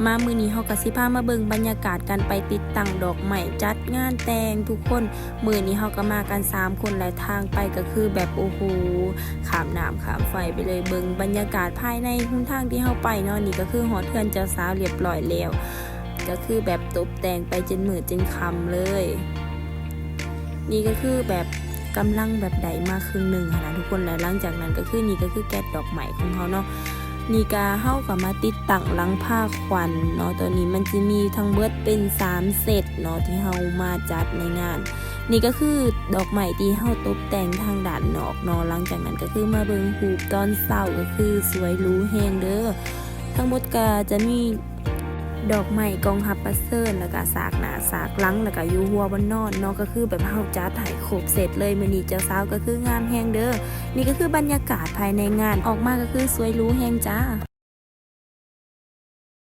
ມາມື້ນີ້ເຮົາກໍຊິພາມາເບິ່ງບັນຍາກາດການໄປຕິດຕັ້ງດອກໄມ້ຈັດງານແຕ່ງທຸກຄົນ. ມື້ນີ້ເຮົາກໍມາກັນສາມຄົນ ແລະ ທາງໄປກໍຄືແບບ ໂອ້ໂຫ ຂ້າມນ້ຳຂ້າມໄຟໄປເລີຍ. ເບິ່ງບັນຍາກາດພາຍໃນຫົນທາງທີ່ເຮົາໄປເນາະ. ນີ້ກໍຄືຮອດເຮືອນເຈົ້າສາວລຽບລ້ອຍແລ້ວ ກໍຄືແບບຕົບແຕ່ງໄປຈົນມືດຈົນຄ່ຳເລີຍ. ນີ້ກໍຄືແບບກຳລັງແບບໄດ້ມາເຄິ່ງໜຶ່ງຫັ້ນນະທຸກຄົນ. ແລ້ວຫຼັງຈາກນັ້ນກໍຄື ນີ້ກໍຄືແກັດດອກໄມ້ຂອງເຮົາເນາະ. ນີ້ກະ ເຮົາກໍມາຕິດຕັ້ງຫຼັງຄາຂວັນເນາະ. ຕົວນີ້ມັນຈະມີທັງເບິດເປັນສາມເຊັດເນາະ ທີ່ເຮົາມາຈັດໃນງານ. ນີ້ກໍຄືດອກໄມ້ທີ່ເຮົາຕົບແຕ່ງທາງດ້ານນອກເນາະ. ຫຼັງຈາກນັ້ນກໍຄືມາເບິ່ງຮູບຕອນເຊົ້າ ກໍຄືສວຍຫຼູແຮງເດີ. ທັງໝົດກໍຈະມີ ດອກໄມ້ ກອງຮັບປະເຊີນ ແລ້ວກະສາກໜ້າສາກຫຼັງ ແລ້ວກະຢູ່ຫົວບ່ອນນອນເນາະ. ກໍຄືແບບເຮົາຈັດໃຫ້ຄົບເຊັດເລີຍ. ມື້ນີ້ເຈົ້າສາວກໍຄືງາມແຮງເດີ. ນີ້ກໍຄືບັນຍາກາດພາຍໃນງານ ອອກມາກໍຄືສວຍຫຼູແຮງຈ້າ.